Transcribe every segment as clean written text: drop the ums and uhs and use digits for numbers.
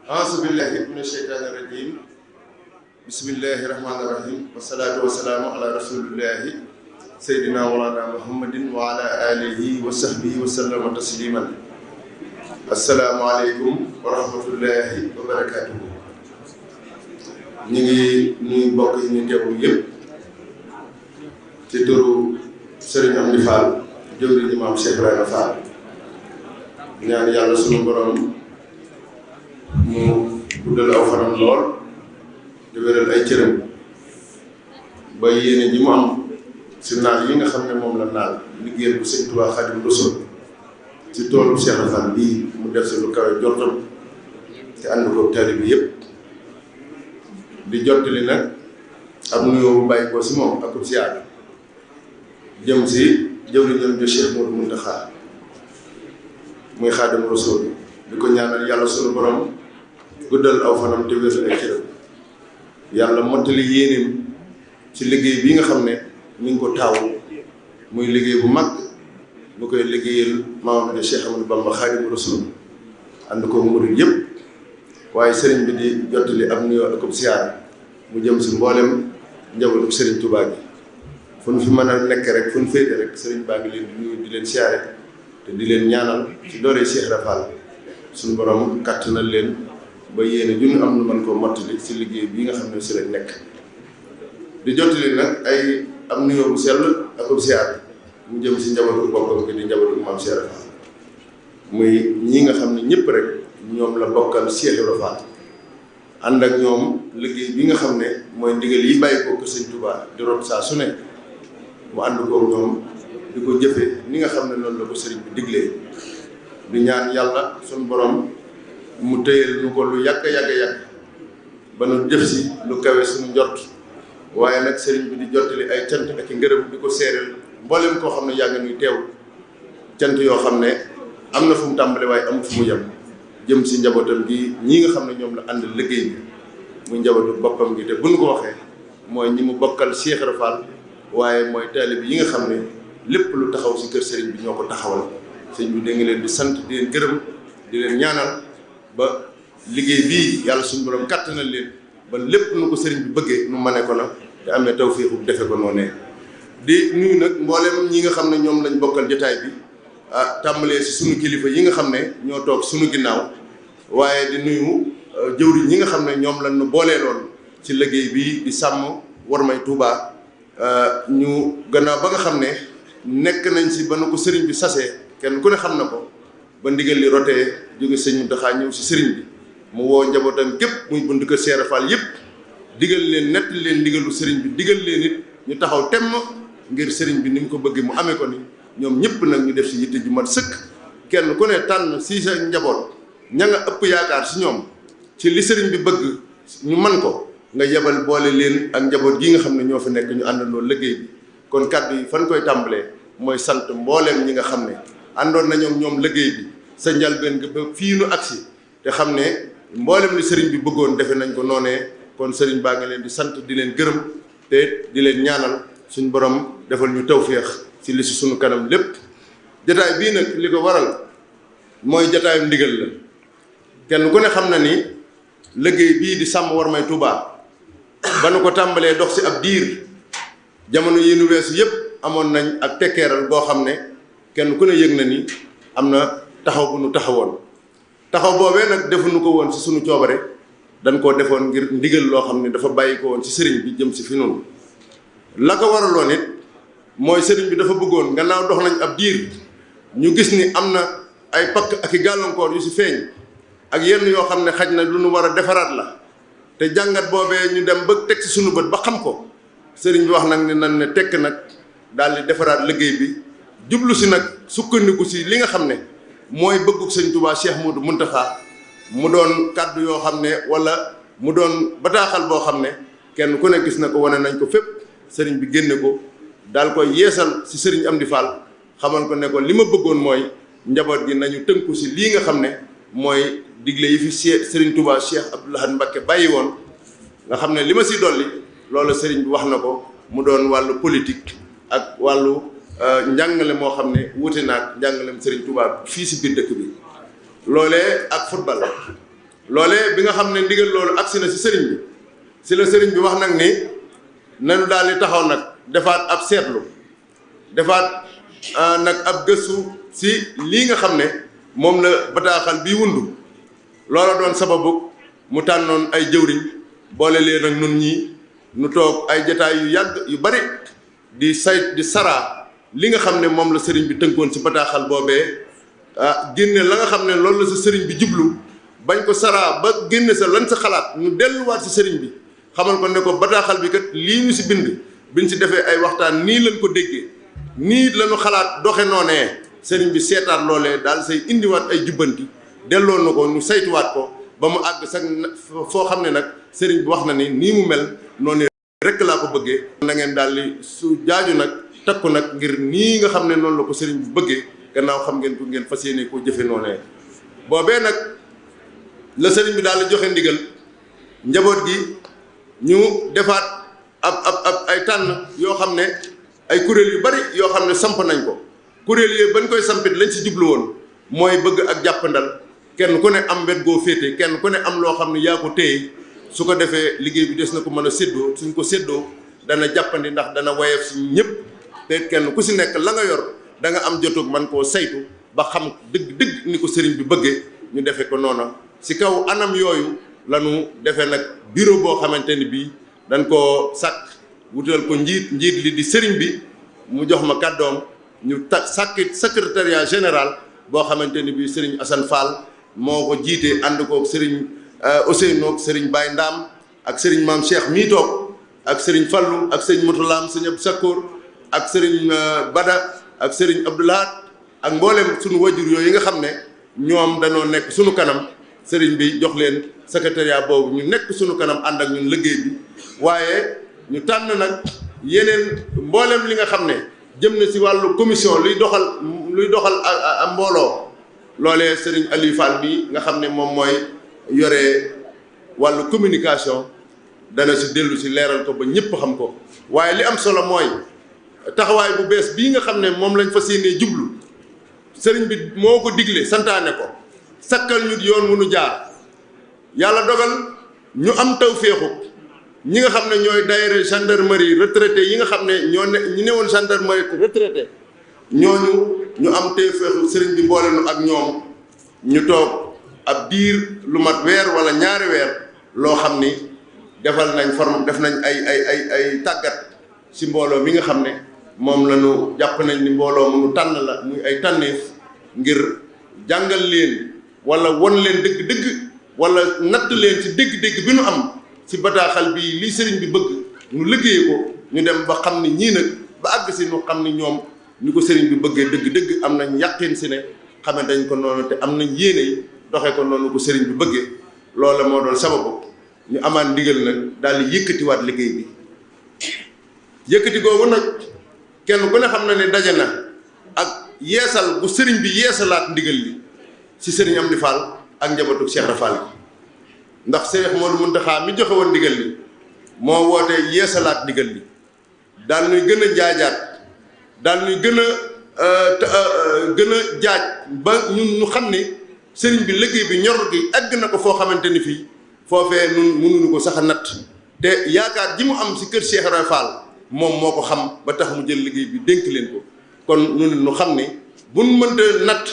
أعوذ بالله من الشيطان الرجيم بسم الله الرحمن الرحيم والصلاة والسلام على رسول الله سيدنا مولانا محمد وعلى آله وصحبه وسلم تسليما السلام عليكم ورحمة الله وبركاته. ñu ngi nuyu mbokk yi ñu teewul yëpp ci turu Serigne Amdi Fall jëwriñ Maam Cheikh Ibrahima Fall ñaan yàlla sunu borom mu guddal aw fanam lool di wéral ay cëram ba yéene ji mu am si naal yi nga xam ne moom la naal liggéeyal bu Sëñ Tuubaa Xaadimu Rasuul ci toolu Cheikh Fall bii mu def si lu kawe jortam te ànd ko taalibe bi yëpp di jottali nag ab nuyoo bu bàyyi ko si moom ak ziar jëm si jëwriñam jo Cheikh Modou Mountakha muy Xaadimu Rasuul di ko ñaanal yàlla sunu borom guddal aw fanam te wéral ay cëram yàlla mottali yéeneem ci liggéey bi nga xam ne ñu ngi ko taawu muy liggéey bu mag bu koy liggéeyal maamam ne Cheikh Amadou Bamba Xaadimu Rasuul ànd ko murid yëpp waaye sëriñ bi di jottali ab nuyoo ak siyaar mu jëm si mboolem njabootu sëriñ Touba gi fu ñu fi mën a nekk rek fu ñu féete rek sëriñ baa ngi leen di nuyu di leen siyaare te di leen ñaanal ci doole Cheikh Rafal suñu borom kàttanal leen ba yéene ju ñu am nu mën koo mottali si liggéey bii nga xam ne si lañ nekk di jottali nag ay am nuyoo bu sell ak siyaar mu jëm si njabootu boppam gi di njabootu Maam Cheikh Rafal muy ñi nga xam ne ñëpp rek ñoom la bokkal Cheikh Rafal ànd ak ñoom liggéey bi nga xam ne mooy ndigal yi bàyyi ko Sëñ Tuubaa di rot saa su ne mu ànd koog ñoom di ko jëfee ni nga xam ne noonu la ko sëriñ bi diglee di ñaan yàlla suñu borom mu téyel nu ko lu yàgg ba nu jëf si lu kawe suñu njort waaye nag sëriñ bi di jottali ay cant ak i ngërëm di ko séeréel mboolem koo xam ne yaa ngi nuy teew cant yoo xam ne am na fu mu tàmbale waaye amul fu mu yem jëm si njabootam gi ñii nga xam ne ñoom la ànd liggéey bi muy njabootu boppam gi te bu ñu ko waxee mooy ñi mu bokkal Cheikh Rafal waaye mooy taalib yi nga xam ne lépp lu taxaw si kër sëriñ bi ñoo ko taxawal sëriñ bi da nga leen di sant di leen gërëm di leen ñaanal ba liggéey bii yàlla suñu borom kàttanal leen ba lépp nu ko sëriñ bi bëggee nu mane ko na te amee tawfeexu defe ko noonu di nuyu nag mboolem ñi nga xam ne ñoom lañ bokkal jotaay bi tàmbalee si sunu kilifa yi nga xam ne ñoo toog sunu ginnaaw waaye di nuyu jëwriñ ñi nga xam ne ñoom lañ nu booleeloon ci liggéey bi di sàmm Warmay Touba ñu gannaaw ba nga xam ne nekk nañ si ba nu ko sëriñ bi sasee kenn ku ne xam na ko ba ndigal li rotee jóge sëñ Mountakha ñëw si sëriñ bi mu woo njabootam gépp muy bunt kër Cheikh Rafal yëpp digal leen nett leen ndigalu sëriñ bi digal leen it ñu taxaw temm ngir sëriñ bi ni mu ko bëggee mu amee ko ni ñoom ñëpp nag ñu def si yitte ju mat sëkk kenn ku ne tànn si sa njaboot ña nga ëpp yaakaar si ñoom ci li sëriñ bi bëgg ñu man ko nga yebal boole leen ak njaboot gi nga xam ne ñoo fi nekk ñu àndandoo liggéey bi kon kàddu yi fan koy tàmbalee mooy sant mbooleem ñi nga xam ne àndoon na ñoom liggéey bi sa njalbeen nga ba fii nu agsi te xam ne mbooleem li sëriñ bi bëggoon defe nañ ko noonee kon sëriñ baa ngi leen di sant di leen gërëm te di leen ñaanal suñ borom defal ñu tawféex ci li si sunu kanam lépp jataay bii nag li ko waral mooy jataayu ndigal la kenn ku ne xam na ni liggéey bii di sàmm Warmay Touba ba nu ko tàmbalee dox si ab diir jamono yi nu weesu yëpp amoon nañ ak tekkeeral boo xam ne kenn ku ne yëg na ni am na taxaw bu nu taxawoon taxaw boobee nag defuñu ko woon si sunu coobare dañ koo defoon ngir ndigal loo xam ne dafa bàyyi ko woon si sëriñ bi jëm si fi noonu la ko waraloon it mooy sëriñ bi dafa bëggoon gannaaw dox nañ ab diir ñu gis ni am na ay pakk ak i gàllankoor yu si feeñ ak yenn yoo xam ne xaj na lu nu war a defaraat la te jàngat boobee ñu dem ba teg si sunu bët ba xam ko sëriñ bi wax nag ne nan ne tekk nag daal di defaraat liggéey bi jublu si nag sukkandiku si li nga xam ne mooy bëggug Sëñ Tuubaa Cheikh Modou Mountakha mu doon kàddu yoo xam ne wala mu doon bataaxal boo xam ne kenn ku ne gis na ko wane nañ ko fépp sëriñ bi génne ko daal koy yeesal si sëriñ Amdi Fall xamal ko ne ko li ma bëggoon mooy njaboot gi nañu tënku si lii nga xam ne mooy digle yi fi sëriñ Touba Cheikh Abdou Lahad Mbacké bàyyi woon nga xam ne li ma si dolli loolu sëriñ bi wax na ko mu doon wàllu politique ak wàllu njàngale moo xam ne wuute naag njàngalem sëriñ Touba fii si biir dëkk bi loolee ak football loolee bi nga xam ne ndigal loolu agsi na si sëriñ bi si la sëriñ bi wax nag ni nanu daal di taxaw nag defaat ab seetlu defaat nag ab gëstu si lii nga xam ne moom la bataaxal bii wundu loola doon sababu mu tànnoon ay jëwriñ boole leen ak nun ñii nu toog ay jataay yu yàgg yu bari di saraa li nga xam ne moom la sëriñ bi tënkoon si bataaxal boobee génne la nga xam ne loolu la sa sëriñ bi jublu bañ ko saraa ba génne sa lan sa xalaat ñu delluwaat si sëriñ bi xamal ko ne ko bataaxal bi kat lii ñu si biñ si defee ay waxtaan nii lañ ko déggee nii lañu xalaat doxe noonee sëriñ bi seetaat loolee daal say indiwaat ay jubbanti delloo na ko ñu saytuwaat ko ba mu àgg sax foo xam ne nag sëriñ bi wax na ni nii mu mel noonu rek laa ko bëggee na ngeen daal di su jaaju nag takku nag ngir nii nga xam ne noonu la ko sëriñ bi bëggee gannaaw xam ngeen ko ngeen fas yéene koo jëfe noonee boobee nag la sëriñ bi daal di joxe ndigal njaboot gi ñu defaat ab ay tànn yoo xam ne ay kuréel yu bari yoo xam ne samp nañ ko kuréel yooyu bañ koy sampit lañ si jublu woon mooy bëgg ak jàppandal kenn ku ne am wet goo féete kenn ku ne am loo xam ne yaa ko téye su ko defee liggéey bi des na ko mën a séddoo suñ ko séddoo dana jàppandi ndax dana woyof si ñëpp te kenn ku si nekk la nga yor da nga am jotoog man koo saytu ba xam dëgg ni ko sëriñ bi bëggee ñu defee ko noona si kaw anam yooyu lañu defee nag bureau boo xamante ni bii dañ koo sàkk wutal ko njiit li di sëriñ bi mu jox ma kàddoom ñu sàkki secrétariat général boo xamante ni bii sëriñ Assane Fall moo ko jiite ànd koog sëriñ Ousseynou ak sëriñ Baye Ndam ak sëriñ Maam Cheikh mii toog ak sëriñ Fallou ak sëriñ Moutalaam sëriñ Abdou Sakkour ak sëriñ Bada ak sëriñ Abdoulahat ak mboolem suñu wajur yooyu nga xam ne ñoom dañoo nekk suñu kanam sëriñ bi jox leen secrétariat boobu ñu nekk suñu kanam ànd ak ñun liggéey bi waaye ñu tànn nag yeneen mboolem li nga xam ne jëm na si wàllu commission luy doxal mbooloo loolee sëriñ Aliou Fall bi nga xam ne moom mooy yore wàllu communication dana si dellu si leeral ko ba ñëpp xam ko waaye li am solo mooy taxawaay bu bees bii nga xam ne moom lañ fas yéenee jublu sëriñ bi moo ko digle santaane ko sakkal ñu yoon wu nu jaar yàlla dogal ñu am tawféexu ñi nga xam ne ñooy daayira gendarmerie retraité yi nga xam ne ñu newoon gendarmerie retraité ñooñu ñu am tawféexu sëriñ bi boole nu ak ñoom ñu toog ab diir lu mat weer wala ñaari weer loo xam ni def nañ ay tàggat si mbooloo mi nga xam ne moom la ñu jàpp nañ ni mbooloo mu nu tànn la muy ay tànneef ngir jàngal leen wala won leen dëgg-dëgg wala natt leen ci dëgg-dëgg bi nu am si bataaxal bi lii sëriñ bi bëgg ñu liggéey ko ñu dem ba xam ni ñii nag ba àgg si ñu xam ni ñoom ñu ko sëriñ bi bëggee dëgg-dëgg am nañ yàqin si ne xame dañ ko noonu te am nañ yéene yi doxee ko noonu ko sëriñ bi bëggee loola moo doon sababu ñu amaan ndigal nag daal di yëkkatiwaat liggéey bi yëkkati googu nag kenn ku ne xam na ne daje na ak yeesal bu sëriñ bi yeesalaat ndigal li si sëriñ Amdi Fall ak njabootu Cheikh Ibra Fall ndax Cheikh Modou Mountakha mi joxe woon ndigal li moo wootee yeesalaat ndigal li daal ñuy gën a jaajaat daal ñuy gën a jaaj ba ñun ñu xam ne sëriñ bi liggéey bi ñor gi egg na ko foo xamante ni fii foofee nun mënuñu ko sax a natt te yaakaar ji mu am si kër Cheikh Ibra Fall moom moo ko xam ba tax mu jël liggéey bi dénk leen ko kon ñu xam ne buñ mënta natt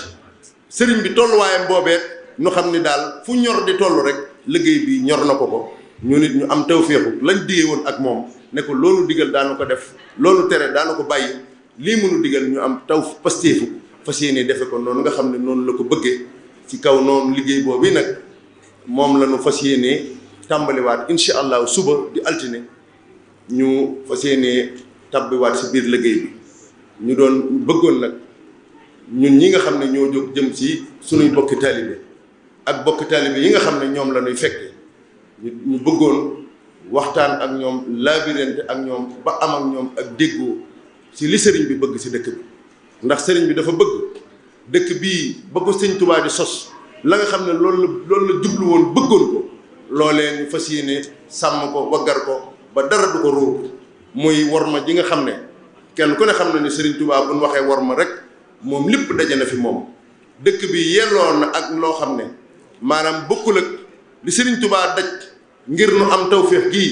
sëriñ bi tolluwaayam boobee ñu xam ni daal fu ñor di toll rek liggéey bi ñor na ko ñu nit ñu am tawféexu lañ diggee woon ak moom ne ko loolu digal daanu ko def loolu tere daanu ko bàyyi lii mënu digal ñu am taw pastéefu fas yéene defe ko noonu nga xam ne noonu la ko bëggee ci kaw noonu liggéey boobu nag moom la ñu fas yéene tàmbaliwaat incha allah suba di altine ñu fas yéene tabbiwaat si biir liggéey bi ñu doon bëggoon nag ñun ñi nga xam ne ñoo jóg jëm ci sunuy bokki taalibe ak bokki taalibe yi nga xam ne ñoom la ñuy fekke ñu bëggoon waxtaan ak ñoom laabirante ak ñoom ba am ak ñoom ak déggoo ci li sëriñ bi bëgg ci dëkk bi ndax sëriñ bi dafa bëgg dëkk bii ba ko sëñ Tuubaa di sos la nga xam ne loolu la jublu woon bëggoon ko loolee ñu fas yéene sàmm ko waggar ko ba dara du ko róob muy worma ji nga xam ne kenn ku ne xam na ne sëriñ Tuubaa bu ñu waxee worma rek moom lépp daje na fi moom dëkk bi yelloon na ak loo xam ne maanaam bokkul ak li Serigne Touba daj ngir nu am tawféex gii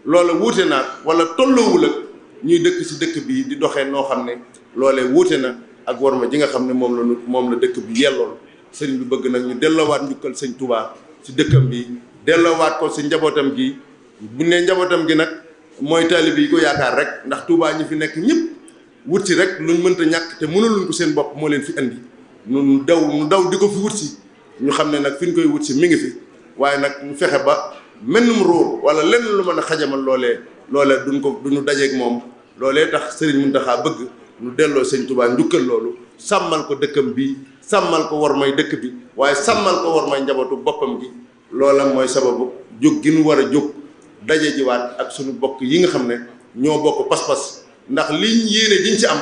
loola wuute na wala tolloowul ak ñuy dëkk ci dëkk bi di doxee noo xam ne loolee wuute na ak war ma ji nga xam ne moom la dëkk bi yellool sëriñ bi bëgg nag ñu delloowaat njukkal sëñ Touba ci dëkkam bi delloowaat ko ci njabootam gi bu ne njabootam gi nag mooy taalibe yi ko yaakaar rek ndax Touba ñi fi nekk ñëpp wut si rek luñ mënta ñàkk te mënuluñ ko seen bopp moo leen fi andi nu daw di ko fi wut si ñu xam ne nag fi ñu koy wut si mi ngi fi waaye nag ñu fexe ba mennum róor wala lenn lu mën a xajamal loolee duñu dajeeg moom loolee tax Serigne Mountakha bëgg ñu delloo sëñ Touba njukkal loolu sàmmal ko dëkkam bi sàmmal ko war may dëkk bi waaye sàmmal ko war may njabootu boppam gi loola mooy sababu jóg gi ñu war a jóg daje jiwaat ak suñu bokk yi nga xam ne ñoo bokk pas-pas ndax liñ yéene jiñ ci am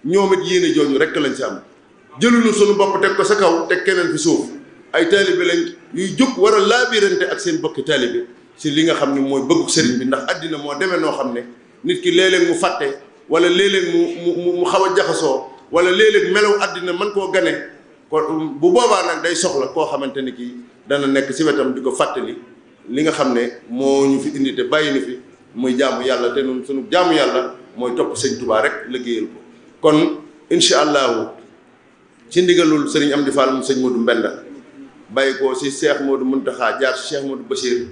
ñoom it yéene jooju rek lañ ci am jëluñu suñu bopp teg ko sa kaw teg keneen fi suuf ay taalibe lañ yuy jóg war a laabirante ak seen bokki taalibe ci li nga xam ne mooy bëggu sëriñ bi ndax àddina moo demee noo xam ne nit ki léeg-léeg mu fàtte wala léeg-léeg mu xaw a jaxasoo wala léeg-léeg melaw àddina mën koo gane ko bu boobaa nag day soxla koo xamante ni kii dana nekk ci wetam di ko fàttali li nga xam ne moo ñu fi indi te bàyyi ni fi muy jaamu yàlla te ñun suñu jaamu yàlla mooy topp sëñ Touba rek liggéeyal ko kon incha allahu ci ndigalul sëriñ Amdi Fall mu sëñ Modou Mbenda bàyyi ko ci Cheikh Modou Mountakha jaar ci Cheikh Modou Bachir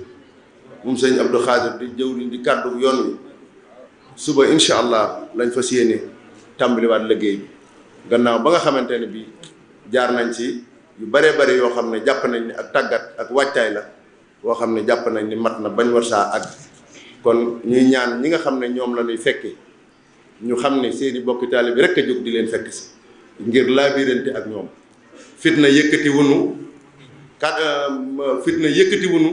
moom sëñ Abdou Khadir di jëwriñ di kàddu yoon wi suba incha allah lañ fas yéene tàmbaliwaat liggéey bi gannaaw ba nga xamante ne bii jaar nañ ci yu baree bari yoo xam ne jàpp nañ ni ak tàggat ak wàccaay la boo xam ne jàpp nañ ni mat na bañ war saa àgg kon ñuy ñaan ñi nga xam ne ñoom la ñuy fekkee ñu xam ne seeni bokki taalibe bi rek a jóg di leen fekk si ngir laabirante ak ñoom fitna yëkkati wunu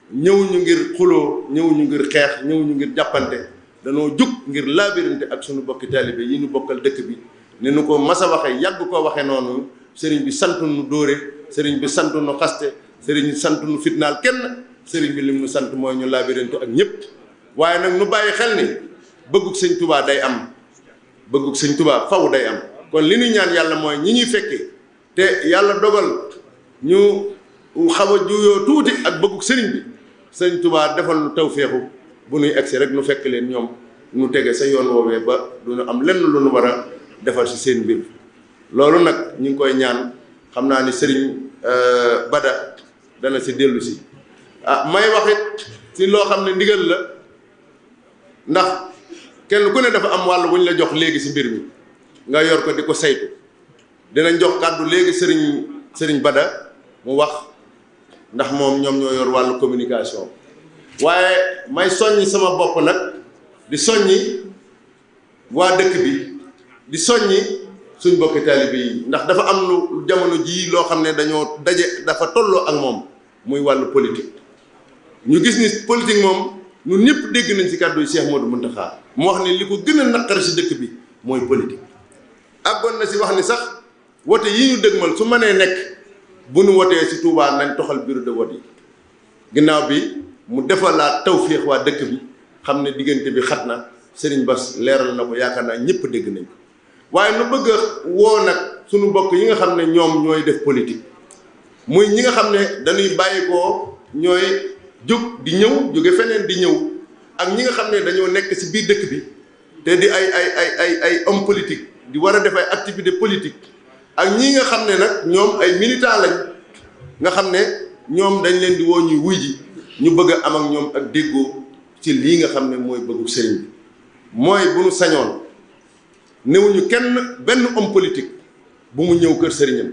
ñëwuñu ngir xuloo ñëwuñu ngir xeex ñëwuñu ngir jàppante danoo jóg ngir laabirante ak suñu bokki taalibe yi ñu bokkal dëkk bi ni nu ko mas a waxee yàgg ko waxee noonu sëriñ bi sant nu dóore sëriñ bi sant nu xaste sëriñ bi sant nu fitnaal kenn sëriñ bi lim nu sant mooy ñu laabirante ak ñëpp waaye nag nu bàyyi xel ni bëggug sëñ Touba day am bëggug sëñ Touba faw day am kon li ñu ñaan yàlla mooy ñi ñuy fekkee te yàlla dogal ñu xaw a juyoo tuuti ak bëggug sëriñ bi sëñ Touba defal nu tawféexu bu nuy egsi rek nu fekk leen ñoom nu tege sa yoon woowee ba du ñu am lenn lu nu war a defal ci seen mbir loolu nag ñu ngi koy ñaan xam naa ni sëriñ Bada dana si dellu si may waxit ci loo xam ne ndigal la ndax kenn ku ne dafa am wàll bu ñu la jox léegi si mbir mi nga yor ko di ko saytu dinañ jox kàddu léegi sëriñ Bada mu wax ndax moom ñoom ñoo yor wàllu communication waaye may soññi sama bopp nag di soññi waa dëkk bi di soññi suñ bokki taalibe yi ndax dafa am lu jamono jii loo xam ne dañoo daje dafa tolloo ak moom muy wàllu politique ñu gis ni politique moom ñun ñëpp dégg nañ ci kàddu yi Cheikh Modou Mountakha mu wax ni li ko gën a naqari ci dëkk bi mooy politique àggoon na ci wax ni sax wote yi ñu dëgmal su mënee nekk bu nu wotee ci Touba nañ toxal bureau de vote yi ginnaaw bi mu defalaat tawféex waa dëkk bi xam ne diggante bi xat na Serigne Bass leeral na ko yaakaar naa ñëpp dégg nañ ko waaye nu bëgg a woo nag suñu bokk yi nga xam ne ñoom ñooy def politique muy ñi nga xam ne dañuy bàyyi ko ñooy jóg di ñëw jóge feneen di ñëw ak ñi nga xam ne dañoo nekk ci biir dëkk bi te di ay homme politique di war a def ay activité politique ak ñi nga xam ne nag ñoom ay militant lañ nga xam ne ñoom dañ leen di woo ñuy wuy ji ñu bëgg a am ak ñoom ak déggoo ci lii nga xam ne mooy bëggu sëriñ bi mooy bu nu sañoon newuñu kenn benn homme politique bu mu ñëw kër sëriñam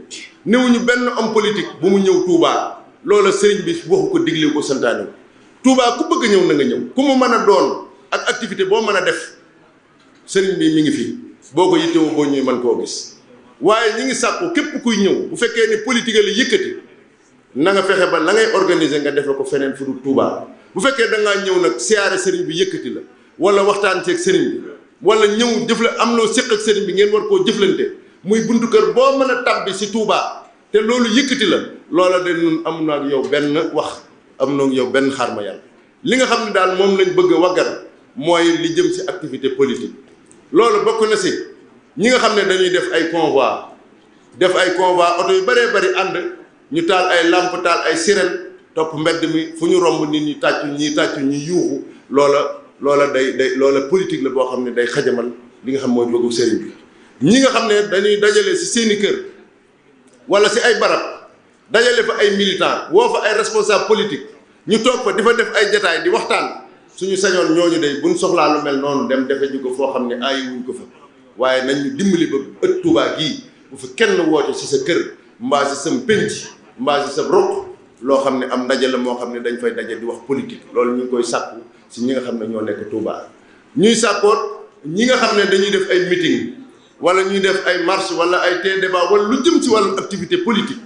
newuñu benn homme politique bu mu ñëw Touba loola sëriñ bi waxu ko digle ko santaane Touba ku bëgg ñëw na nga ñëw ku mu mën a doon ak activité boo mën a def sëriñ bi mi ngi fi boo ko yittewoo boo ñuy mën koo gis waaye ñi ngi sàkku képp kuy ñëw bu fekkee ne politique la yëkkati na nga fexe ba la ngay organiser nga defe ko feneen fu dul Touba bu fekkee da ngaa ñëw nag siyaare sëriñ bi yëkkati la wala waxtaan ceeg sëriñ bi wala ñëw am loo séq ak sëriñ bi ngeen war koo jëflante muy buntu kër boo mën a tàbbi si Touba te loolu yëkkati la loola de nun am na ak yow benn wax am na ak yow benn xarma yàlla li nga xam ne daal moom lañ bëgg a waggar mooy li jëm si activité politique loolu bokk na si ñi nga xam ne dañuy def ay convoi oto yu bëree bëri ànd ñu taal ay lampe taal ay sirène topp mbedd mi fu ñu romb nit ñi tàccu ñi yuuxu loola loola politique la boo xam ne day xajamal li nga xam mooy bëggu sëriñ bi. ñi nga xam ne dañuy dajale ci seeni kër wala ci ay barab dajale fa ay militants woo fa ay responsable politique ñu toog fa di fa def ay jataay di waxtaan suñu sañoon ñooñu day buñ soxlaa lu mel noonu dem defe ji ko foo xam ne aayi wuñ ko fa waaye nañ ñu dimbali ba ëtt Touba gii bu fi kenn woote ci sa kër mbaa ci sa pénc mbaa ci sa roq loo xam ne am ndaje la moo xam ne dañ fay daje di wax politique loolu ñu ngi koy sàkku ci ñi nga xam ne ñoo nekk Touba. ñuy sàkkoot ñi nga xam ne dañuy def ay meeting wala ñuy def ay marche wala ay té débat wala lu jëm ci wàllu activité politique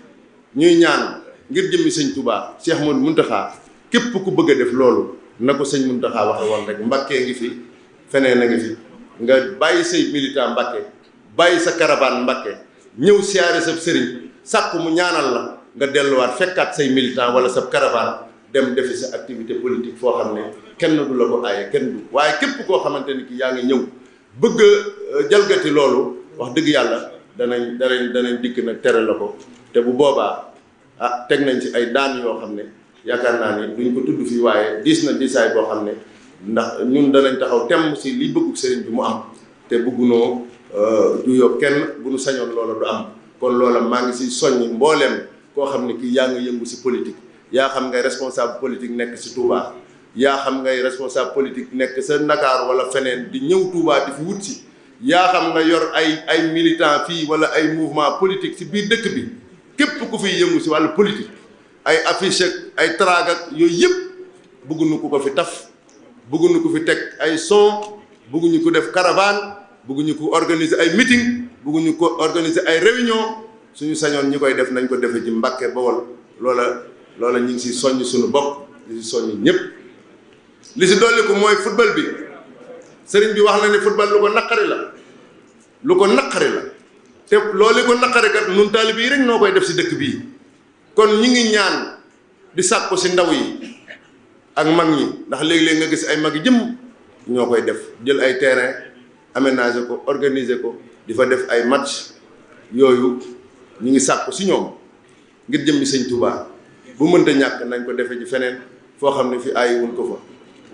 ñuy ñaan ngir jëmmi sëñ Touba Cheikh Mouhamadou Mountakha képp ku bëgg a def loolu na ko sëñ Mountakha waxe woon rek Mbacké ngi fi feneen a ngi fi nga bàyyi say militant Mbacké bàyyi sa caravane Mbacké ñëw siyaare sa sëriñ sàkku mu ñaanal la nga delluwaat fekkaat say militant wala sa caravane dem defi sa activité politique foo xam ne kenn du la ko aaye kenn du waaye képp koo xamante ni ki yaa ngi ñëw bëgg a jalgati loolu wax dëgg yàlla danañ dikk nag tere la ko te bu boobaa teg nañ ci ay daan yoo xam ne yaakaar naa ni duñ ko tudd fii waaye diis na diisaay boo xam ne ndax ñun danañ taxaw temm si li bëggu sëriñ bi mu am te bëggunoo du yow kenn bu nu sañoon loola du am kon loola maa ngi si soññ mbooleem koo xam ne kii yaa ngi yëngu si politique yaa xam ngay responsable politique nekk si Touba yaa xam ngay responsable politique nekk sa Ndakaar wala feneen di ñëw Touba di fi wut si yaa xam nga yor ay militant fii wala ay mouvement politique si biir dëkk bi képp ku fiy yëngu si wàllu politique ay affiche ak ay traag ak yooyu yëpp bëgguñu ku ko fi taf bëgguñu ko fi teg ay son bëgguñu ko def caravane bëgguñu ko organiser ay meeting bëgguñu ko organiser ay réunion suñu sañoon ñi koy def nañ ko defee ci Mbacké Bawol loola ñu ngi si soññ suñu bopp di si soññ ñëpp. li si dolli ko mooy football bi sëriñ bi wax na ne football lu ko naqari la te loolu ko naqari kat nun taalibe yi rek noo koy def si dëkk bii kon ñi ngi ñaan di sàkku si ndaw yi ak mag ñi ndax léeg-léeg nga gis ay mag yi jëm ñoo koy def jël ay terrain aménager ko organiser ko di fa def ay match yooyu ñu ngi sàkku si ñoom ngir jëmmi sëñ Touba bu mënta ñàkk nañ ko defee ci feneen foo xam ne fi aayiwuñ ko fa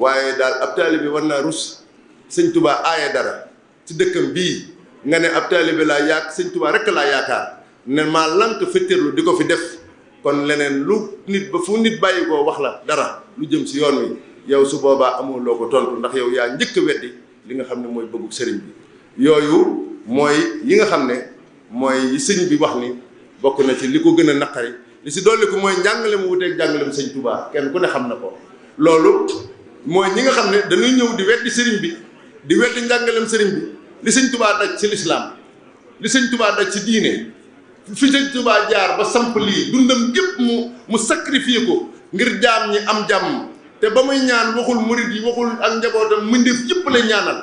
waaye daal ab taalibe war naa rus sëñ Touba aaye dara ci dëkkam bii nga ne ab taalibe laa sëñ Touba rek laa yaakaar ne maa lank fettirlu di ko fi def kon leneen lu nit ba fu nit bàyyi koo wax la dara lu jëm si yoon wi yow su boobaa amul loo ko tontu ndax yow yaa njëkk a weddi li nga xam ne mooy bëggu sëriñ bi yooyu mooy yi nga xam ne mooy yi sëñ bi wax ni bokk na ci li ko gën a naqari li si dolli ko mooy njàngale mu wuteeg njàngale mu sëñ Touba kenn ku ne xam na ko loolu mooy ñi nga xam ne dañuy ñëw di weddi sëriñ bi di weddi njàngalem sëriñ bi li sëñ Touba daj ci lislaam li sëñ Touba daj ci diine fi sëñ Touba jaar ba samp lii dundam gépp mu sacrifié ko ngir jaam ñi am jàmm te ba muy ñaan waxul murid yi waxul ak njabootam mbindeef yëpp la ñaanal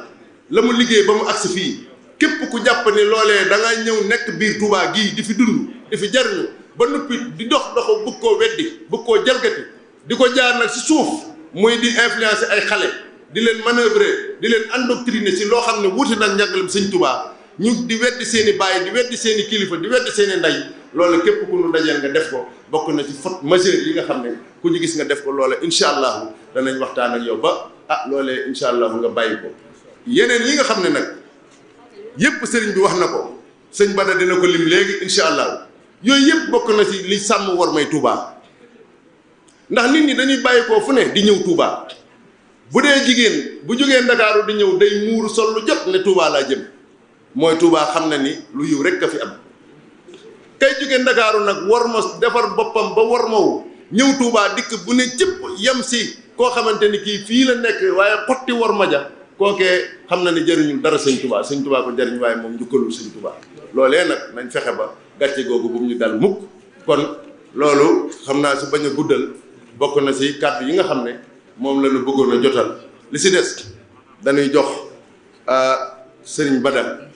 la mu liggéey ba mu agsi fii képp ku jàpp ni loolee da ngay ñëw nekk biir Touba gii di fi dund di fi jariñu ba noppi di dox bëgg koo weddi bëgg koo jalgati di ko jaar nag si suuf muy di influencer ay xale di leen manœuvrer di leen endoctriner si loo xam ne wuute nag njàngalem sëñ Touba ñu di weddi seen i baay di weddi seen i kilifa di weddi seen i ndey loolu képp ku nu dajeel nga def ko bokk na ci faute majeure yi nga xam ne ku ñu gis nga def ko loola incha allahu danañ waxtaan ak yow ba loolee incha allahu nga bàyyi ko. yeneen yi nga xam ne nag yëpp sëriñ bi wax na ko sëñ Bada dina ko lim léegi incha allahu yooyu yëpp bokk na ci li sàmm war may Touba ndax nit ñi dañuy bàyyi koo fu ne di ñëw Touba bu dee jigéen bu jógee Ndakaaru di ñëw day muuru sol lu jot ne Touba laa jëm. mooy Touba xam na ni lu yiw rek a fi am kay jóge Ndakaaru nag war ma defar boppam ba war ma wu ñëw Touba dikk bu ne cëpp yem si koo xamante ni kii fii la nekk waaye xotti war ma ja kookee xam na ni jëriñul dara sëñ Touba ko jëriñ waaye moom njukkalul sëñ Touba loolee nag nañ fexe ba gàcce googu bu mu ñu dal mukk kon loolu xam naa su bañ a guddal bokk na si kàddu yi nga xam ne moom la ñu bëggoon a jotal li si des dañuy jox sëriñ Bada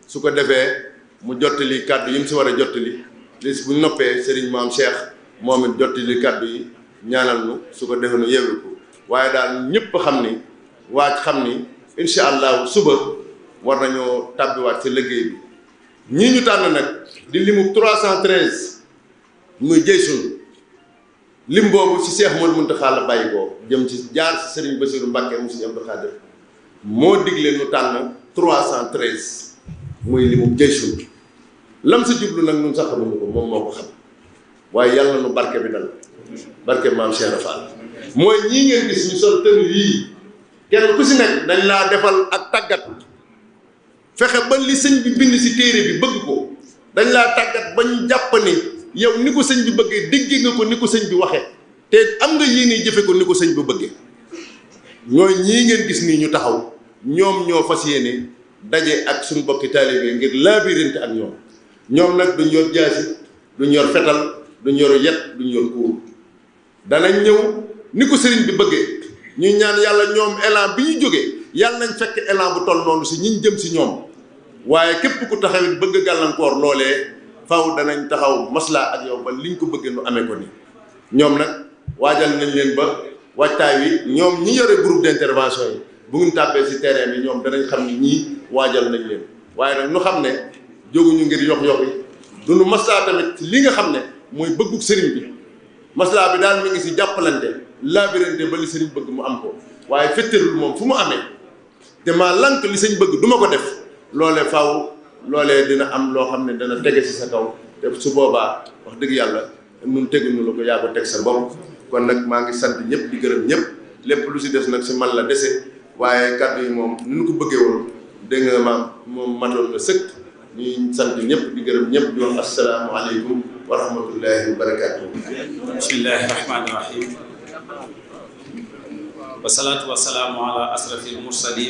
su ko defee mu jottali kàddu yi mu si war a jottali li bu noppee sëriñ maam Cheikh moom it jottali kàddu yi ñaanal nu su ko defee nu yeewee ko waaye daal ñëpp xam ni xam ni incha allahu suba war nañoo tàbbiwaat ci liggéey bi ñii ñu tànn nag di limu 313 muy jëy sun lim boobu ci Cheikh Mouhamadou Mountakha la bàyyi ko jëm ci jaar ci Serigne Bassirou Mbacké mu Serigne Abdou Khadir moo digle nu tànn 313 muy limu jëysun lam sa jublu nag ñun sax xamuñu ko moom moo ko xam waaye yàlla nu barke bi dal barke maam Cheikh Fall mooy ñii ngeen gis ñu sol tenue yii kenn ku si nekk dañ laa defal ak tàggat fexe ba li sëñ bi bind si téere bi bëgg ko dañ laa tàggat ba ñu jàpp ni yow ni ko sëñ bi bëggee déggee nga ko ni ko sëñ bi waxee te am nga yéene jëfe ko ni ko sëñ bi bëggee ñooy ñii ngeen gis nii ñu taxaw ñoom ñoo fas yéene daje ak suñu bokki taalibe ngir laabirinte ak ñoom nag duñ yor jaasi duñ yor fetal duñ yor yet duñ yor kuur danañ ñëw ni ko sëriñ bi bëggee ñuy ñaan yàlla ñoom élan bi ñu jógee yàlla nañ fekk élan bu toll noonu si ñiñ jëm si ñoom waaye képp ku taxawit bëgg gàllankoor loolee faw danañ taxaw maslaa ak yow ba liñ ko bëggee nu amee ko ni ñoom nag waajal nañ leen ba waajtaay wi ñoom ñi yore groupe d'intervention yi bu ngeen tàbbee si terrain bi ñoom danañ xam ni ñii waajal nañ leen waaye nag nu xam ne jóguñu ngir yox-yox yi duñu maslaa tamit li nga xam ne mooy bëggug sëriñ bi maslaa bi daal mi ngi si jàppalante laabirante ba li sëriñ bëgg mu am ko waaye fetterul moom fu mu amee te maa lank li sëñ bëgg du ma ko def loolee faaw loolee dina am loo xam ne dana tege si sa kaw te su boobaa wax dëgg yàlla nun teguñu la ko yaa ko teg sa bopp kon nag maa ngi sant ñëpp di gërëm ñëpp lépp lu si des nag si man la dese waaye kàddu yi moom ni ñu ko bëggee woon dégg nga maam moom matoon na sëkk ñuy sant ñëpp di gërëm ñëpp di wax asalaamualeykum wa rahmatullahi wa barakaatu. bismillahi rahmaani rahim wasalaatu wasalaamu ala asrafil mursalin